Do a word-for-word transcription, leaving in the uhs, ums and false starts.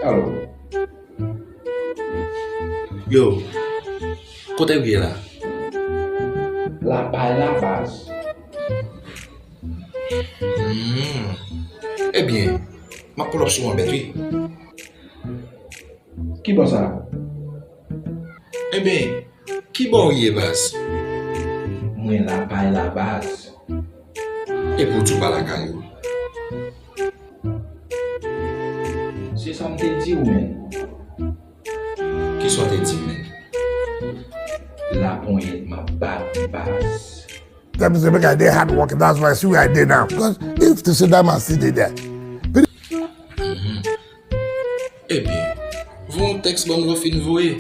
Alo. Yo, kote w ye la? Lapay la, baz. Hmm. Ebyen, m ap pull up sou w anbèt, wi. Ki bò sa? Ebyen, ki bò w ye, baz? Mwen lapay la, baz. Epi w di w pa lakay ou. Se sa m te di w, men. Kisa w te di, men? Laponyèt m ap bat, baz. That means the guy they hard work. That's why I see where I did now. Because if to sit down and sit there, Mhm. Ebyen, voye yon tèks ban m lè w fin voye.